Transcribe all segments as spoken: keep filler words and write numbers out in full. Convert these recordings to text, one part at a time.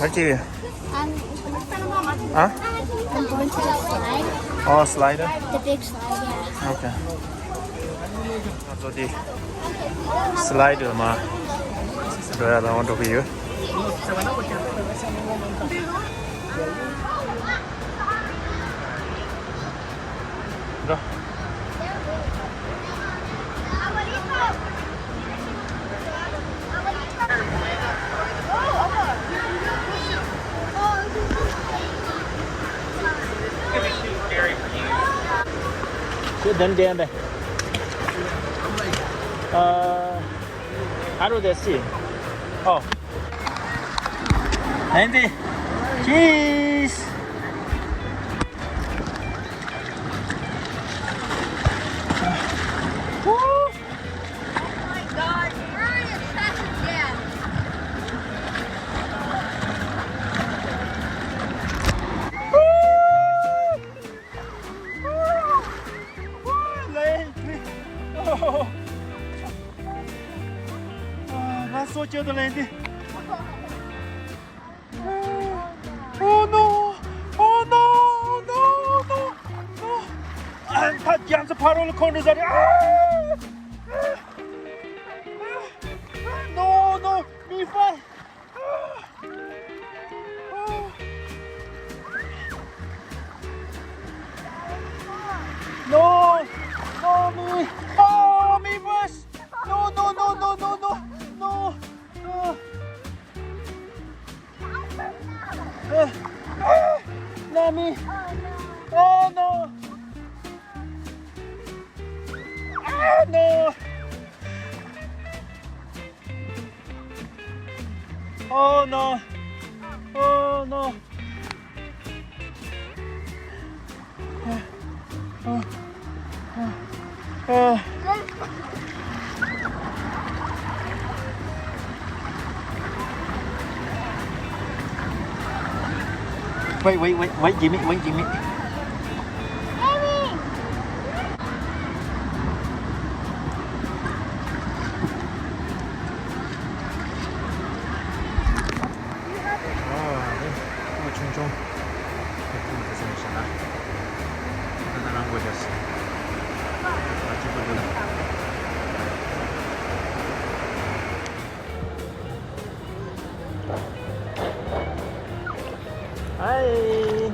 What do you? I'm, huh? I'm going to the slide. Oh, slider? The big slide, yeah. Okay. So the slider, ma. Do I want to be you? Sit down, down there. Uh, how do they see? Oh. Andy, cheese. Woo! Oh my God, Brian, that's a gas. Woo! Woo! Woo! Lane. Oh. Ah, that's so cute, Lane. Oh no! Oh no! Oh no! Oh no! No! ཨ། ད་རྒྱ་མཚོ་ཕ་རོལ་ལ་འཁོར་འགྲོ་ས་རེད། ཨ། ཨ། ཨ། No, no! མི་ཕ། ཨ། ཨ། No! No, མི། ཨ། མི་ཕ། No, no, no, no, no, no! No! ཨ། ཨ། ཨ། ན་མི། Oh no! ཨ། No! Oh no! Oh no! Wait, wait, wait, wait, Jimmy, wait, Jimmy. ཨོ། ཨོ། ཆུང་ཆུང་། ཁོ་ཆུང་དུ་སོང་ཞེ་ན། ད་ལྟ་རང་དགོས་རྒྱུ་ཞིག་ང་གཅིག་པུ་འདུག་ཨའི།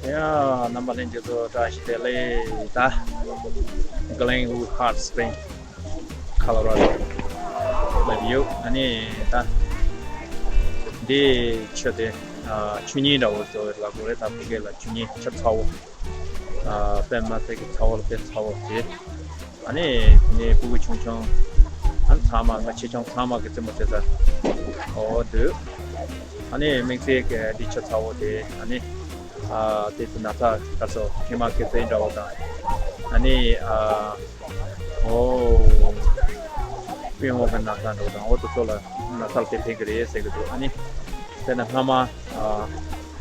ཡ། རྣམ་པ་ལྷན་རྒྱས་ཚོ་བཀྲ་ཤིས་བདེ་ལེགས། ད་Glenwood Hot Spring Colorado སླེབས་ཡོད། ཨ་ནི་ད་འདི་ཆུ་དེ་ཨ་ཆུ་རྙིལ་འདྲ་བོ་ཟེར་བའི་ལབ་དགོས་རེད། ད་བོད་སྐད་ལ་ཆུ་རྙིལ། ཆུ་ཚ་བོ། ཨ་དཔེ་མི་སྲིད་ཀྱི་ཚ་བོ་ལ་དཔེ་ཚ་བོ་དེ། ཨ་ནི་དེ་ནས་སྤུ་གུ་ཆུང་ཆུང་། ཨ་ནི་ཚང་མ་ང་ཆེ་ཆུང་ཚང་མ་གི་རྩེད་མོ་རྩེ་ས་འོ་འདུག་ཨ་ནི་དམིགས་བསལ་གྱི་འདི་ཆུ་ཚ་བོ་དེ། ཨ་ནི་ཨ་དེ་ཚོ་ན་ཚ་ག་སོ་ཧི་མ་ཁེ་ཙེ་འདྲ་བོ་དང་། ཨ་ནི་ཨ་འོ་པུས་མོ་གི་ན་ཚ་འདྲ་བོ་དང་། འོ་དེ་ཚོ་ལ་ན་ཚ་ལ་དེ་ཕན་གི་རེད་ཟེར་གི་འདུག་ཨ་ནི་དཔེར་ན་སྔ་མ་ཨ་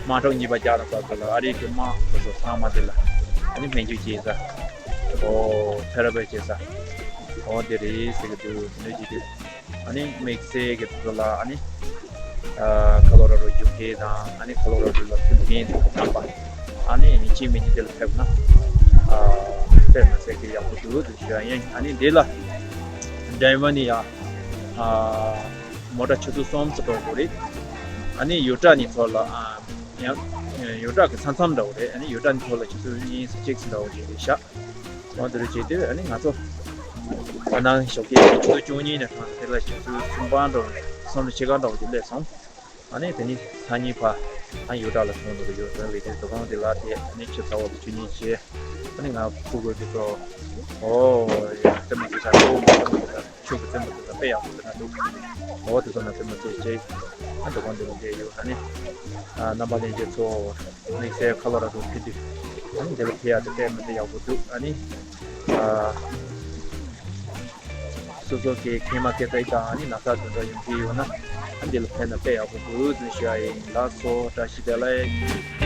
དམག་འཁྲུག་གཉིས་པ་རྒྱག་ན་སྐབས་སུ་ལ་ཨ་རིའི་གི་དམག་དེ་ཚོ་ཚང་མ་དེ་ལ་ཨ་ནི་སྨན་བཅོས་བྱེད་ས། འོ་ཐེ་ར་པི་བྱེད་ས། འོ་དེ་རེད་ཟེར་གི་འདུག་དེ་འདྲ་བྱེད་དུས་ཨ་ནི་དམིགས་བསལ་གྱི་དེ་ཚོ་ལ་ཨ་ནི་ཨ་ཁ་ལོ་ར་རོ་རྒྱུག་མཁན་དང་། ཨ་ནི་ཁ་ལོ་ར་རོ་ལ་ཐུག་མཁན་དང་རྣམ་པ་ཨ་ནི་གཅིག་མིན་གཉིས་དེ་ལ་ཕེབས་ན་ཨ་དཔེ་མི་སྲིད་ཀྱི་ཡག་པོ་འདུག་དེ་ཞུ་ཡ་ཡིན། ཨ་ནི་འདི་ལ་ཌེན་ཝར་ནས་ཡ་ཨ་མོ་ཊ་ཆུ་ཚོད་གསུམ་ཙམ་འགྲོ་དགོས་རེད། ཨ་ནི་ཡུ་ཊ་ནས་ཚུར་ལ་ཨ་ཡང་ཡུ་ཊ་གི་མཚམས་མཚམས་འདྲ་བོ་རེད། ཨ་ནི་ཡུ་ཊ་ནས་ཚུར་ལ་ཆུ་ཚོད་གཉིས་ཙམ་གཅིག་ཙམ་འདྲ་བོ་ཞིག་རེད་ཤག་འོ་དེ་རུ་བྱས་དུས་ཨ་ནི་ང་ཚོ་ད་ནང་ཞོགས་ཀས་ཆུ་ཚོད་བཅུ་གཉིས་ནས་ཐོན་དེ་ལ་ཆུ་ཚོད་གསུམ་པ་འགྲོ་གསུམ་དང་ཕྱེད་ཀ་འགྲོ་དེ་སླེབས་སོང་། ཨ་ནི་དེ་ནི་སང་ཉིན་ཕ་ཨ་ཡུ་ཊ་ལ་སོང་འགྲོ་གི་ཡོད། དོན་ལས་དེ་དུ་ཁང་དེ་ལ་དེ་ཨ་ནི་ཆུ་ཚ་བོ་ལ་ཆུ་གཉིས་བྱས། ཨ་ནི་ང་ཕྲུ་གུ་དེ་ཚོ་ཨོ་ཡ་རྩེད་མོ་རྩེ་ས་ཨོ་རྩེད་མོ་རྩེ་ས་ཆུ་གི་རྩེད་མོ་རྩེ་ས་དཔེ་ཡག་པོ་རྩེ་ན་འདུག་ཨོ་དེ་ཚོ་ན་རྩེད་མོ་རྩེ་བྱས། ཨ་དུ་ཁང་དེ་ལ་བསྡད་ཡོད། ཨ་ནི་ཨ་རྣམ་པ་ལྷན་རྒྱས་ཚོ། དམིགས་བསལ་ཁ་ལོ་ར་རུ་ཕེབས་དུས་ཨ་ནི་འདི་ལ་ཕེབས་ཡག་དེ་དཔེ་མི་སྲིད་ཡག་པོ་འདུག་ཨ་ནི་ཨ་སོ་སོ་གི་ཁེ་མ་ཁེ་ཏའི་དང་ཨ་ནི་ན་ཚ་དེ་འདྲ་ཡོང་གི་ཡོད་ན་ཨ་འདི་ལ་ཕེབས་ན་དཔེ་ཡག་པོ་འདུག་ཟེར་ཞུ་ཡ་ཡིན། ལགས་སོ། བཀྲ་ཤིས་བདེ་ལེགས།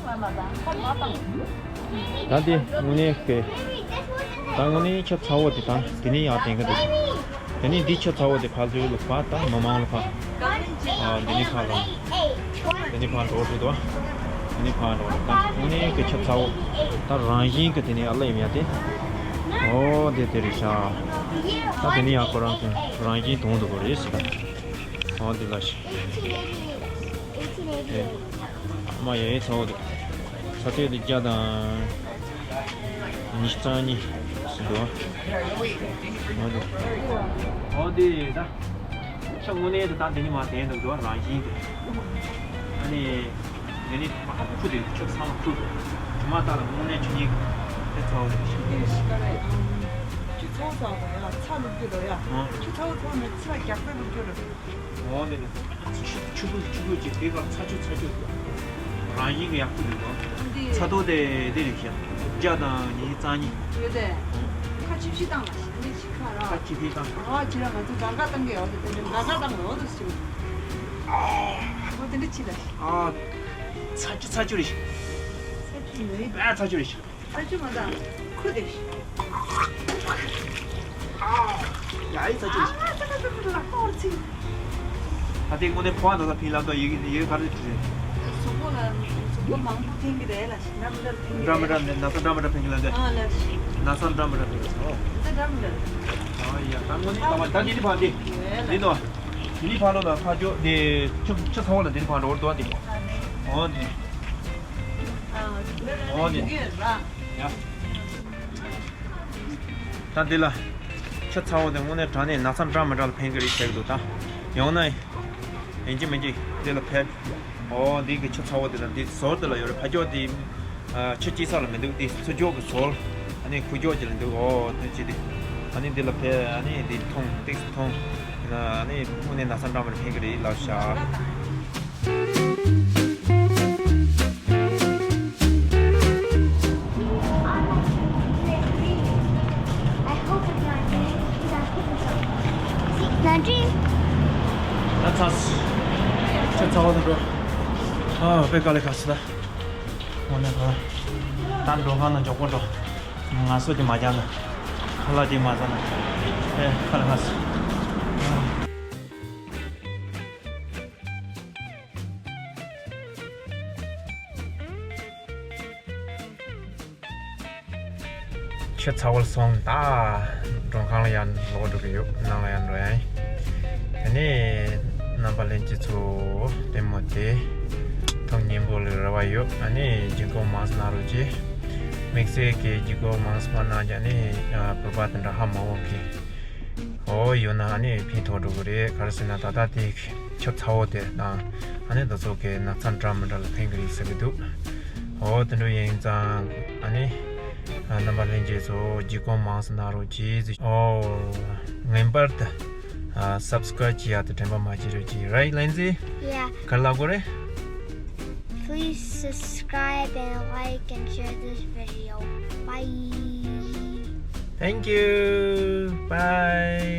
ད་འདི་དངོས་གནས་ཀྱི་ད་དངོས་གནས་ཆུ་ཚ་བོ་དེ་དང་དེ་ནས་ཡར་བསྟན་གི་འདུག་དེ་ནས་འདི་ཆུ་ཚ་བོ་དེ་ཕར་ཚུར་ལ་ཕར་ད་མི་མང་ལ་ཕར། ཨ། འདི་ནས་ཕར་ལ། འདི་ནས་ཕར་འགྲོ་འགྲོ་འདུག་འདི་ནས་ཕར་འགྲོ་འདུག་ད་དངོས་གནས་ཀྱི་ཆུ་ཚ་བོ་ད་རང་བཞིན་གྱི་དེ་ནས་ཨ་ལ་ཡིན་ཡ་དེ། ཨོ་དེ་དེ་རེད་ཤག་ད་དེ་ནས་ཡང་ཁོ་རང་གི་རང་བཞིན་དོན་དུ་གོ་རེད་ཟེར་ད། ཨོ་དེ་ལ་ཤི། ཨེ། མ་ཡ་ཡའི་ཚ་བོ་འདུག་ཚ་དེ་དེ་བརྒྱ་དང་ཉི་ཤུ་རྩ་གཉིས་ཟིན་འདུག་ཨོ་དེ། ཨོ་དེ་ད། ཆུ་དངོས་གནས་དུ་ད་འདི་ནི་མ་བསྟན་འདུག་འགྲོ་རང་བཞིན་དུ། ཨ་ནི། འདི་ནི་མ་ཁུ་དེ་ཆུ་ཚང་ཁུ། དྲི་མ་ལྟ་ལ་དངོས་གནས་ཆུ་ཉིད་དེ་ཚ་བོ་རེད། ཆུ་ཚ་བོ་ཚ་བོ་ཡ་ཚ་ལུག་རྒྱུ་རོ་ཡ། ཨང་། ཆུ་ཚ་བོ་ཚ་བོ་མེད་ཚ་རྒྱག་པའི་ལུག་རྒྱུ་རོ། འོ་འདི་ནི། ཆུ་ཆུ་ཁུ་ཆུ་ཁུ་ཅིག་དེ་གར་ཚ་ཆུ་ཚ་ཆུ། རང་བཞིན་གྱི་ཡག་པོ་འདུག་གོ། འདི། ཚ་ཏོ་དེ་འདི་རེད་ཤག་བརྒྱ་དང་ཉི་ཤུ་རྩ་གཉིས། ཡོད་དེ། ཁ་ཆིབས་ཤིག་བཏང་ལ་ཤི་འདི་ཤི་ཁ་ར། ཁ་ཆིབས་ཤིག་བཏང་། ཨ་ཁྱེད་རང་ང་ཚོ་གང་ག་བཏང་གི་ཡོད་དེ་དེ་འདྲ་གང་ག་བཏང་གི་ཡོད་དེ་ཤི། ཨ། ཨོ་དེ་འདྲ་ཆི་ལ་ཤི། ཨ། ཚ་ཆུ་ཚ་ཆུ་རེད་ཤག་ཚ་ཆུ་མེད། ཨ་ཚ་ཆུ་རེད་ཤག་ཚ་ཆུ་མ་བཏང་། ཁུ་དེ་ཤི། ཨ། ཡ་ཡི་ཚ་ཆུ་རེད་ཤག་ཨ་ཚ་ཚ་ཚ་ལ་ཧོར་ཚི། ད་ལྟའི་དངོས་གནས་ཕོ་བ་འདྲ་ད་ཕིང་ལ་ཏོ་ཡི་གེ་ཡི་གེ་ག་རེ་བྲིས་རེད། གཟུགས་པོ་ལ་གཟུགས་པོ་མང་པོ་ཕིང་གི་རེད་ལ་ཤི། འདྲ་མི་འདྲ་ཕིང་གི་འདྲ་མི་འདྲ་རེད། ནག་ཚ་འདྲ་མི་འདྲ་ཕིང་གི་ལ་འདི། ཨ་ལ་ཤི། ནག་ཚ་འདྲ་མི་འདྲ་ཕིང་གི་ལ་ཨོ། འདི་འདྲ་མི་འདྲ་རེད། ཨ་ཡ་ད་དངོས་གནས་ད་བ་ད་འདི་ནི་ཕ་འདི། ཡོད་ལ། འདི་ནོ། འདི་ནི་ཕ་ལོ་ན་ཕ་ཇོ་འདི་ཆུ་ཆུ་ཚ་བོ་ལ་འདི་ནི་ཕ་འགྲོ་བར་འདུག་འདི། ཨ་ནི། ཨོ་འདི། ཨ་འདི་ནི། ཨོ་འདི། ཡོད་ར། ཡ། ད་འདི་ལ། ཆུ་ཚ་བོ་དེ་དངོས་གནས་དྲང་གནས་ན་ཚ་འདྲ་མི་འདྲ་ལ་ཕན་གི་རེད་བཤད་གི་འདུག་ད། ཡང་ན། ཡིན་གཅིག་མིན་གཅིག་འདི་ལ་ཕེབས། ཨོ་འདི་གི་ཆུ་ཚ་བོ་དེ་དང་འདི་ཟོར་དེ་ལ་ཡོད་རེད། ཕ་ཇོ་དེ། ཨ་ཆུ་སྐྱེ་ས་ལ་མི་འདུག་དེ་ཚུར་ཕྱོགས་ཀྱི་ཟོར། ཨ་ནི་ཁུ་ཇོ་ཅིག་ལ་འདུག་ཨོ་དེ་ཅི་དེ། ཨ་ནི་འདི་ལ་ཕེབས། ཨ་ནི་འདི་འཐུང་ཏིག་ཙམ་འཐུང་། ཨ་ནི་དངོས་གནས་ན་ཚ་འདྲ་མི་འདྲ་ཕན་གི་རེད་ལབ་ཤག་ད་ཚ། ཆུ་ཚ་བོ་དེ་འགྲོ། ཨ་དཔེ་དཀའ་ལས་ཁག་སོང་ད། དངོས་གནས་ཁོ། ད་འགྲོ་ཁང་ནང་མགྱོགས་པོ་འགྲོ། ངལ་གསོ་དེ་མ་རྒྱག་ན། ཁ་ལག་དེ་མ་ཟ་ན། ཨེ་ཁ་ལག་ཁ་སོ། ཆུ་ཚ་བོར་སོང་ད། མགྲོན་ཁང་ལ་ཡར་ལོག་འགྲོ་གི་ཡོད། ནང་ལ་ཡར་འགྲོ་ཡ་ཡིན། ཨ་ནི། རྣམ་པ་ལྷན་རྒྱས་ཚོ་ལྟད་མོ་དེ། ཐུགས་མཉེས་པོ་ལ་རེ་བ་ཡོད། ཨ་ནི་བརྒྱུད་སྐུར་མང་ཙམ་གནང་རོགས་གྱིས། དམིགས་བསལ་གྱི་བརྒྱུད་སྐུར་མང་ཙམ་མ་གནང་ཀྱང་ནི་བོད་པ་དེ་འདྲ་ཧ་མ་གོ་མཁན། ཨོ་ཡོད་ན་ཨ་ནི་ཕན་ཐོགས་འགྲོ་གི་རེད། ག་རེ་ཟེར་ན་ད་ལྟ་དེ་ཆུ་ཚ་བོ་དེ་དང་ཨ་ནི་དེ་ཚོ་གི་ན་ཚ་འདྲ་མི་འདྲ་ལ་ཕན་གི་རེད་ཟེར་གི་འདུག་ཨོ་དེ་འདྲ་ཡིན་ཙང་ཨ་ནི་རྣམ་པ་ལྷན་རྒྱས་ཚོ་བརྒྱུད་སྐུར་མང་ཙམ་གནང་རོགས་གྱིས། ཨོ་ངེས་པར་དུ་ཨ་སབ་སི་ཀ་རབ་བྱེད་ཡ་དེ་དྲན་པ་མ་བརྗེད་རོགས་གྱིས། Right, Lindsay? Yeah. ག་རེ་ལབ་དགོས་རེད། Please subscribe and like and share this video. Bye. Thank you. Bye.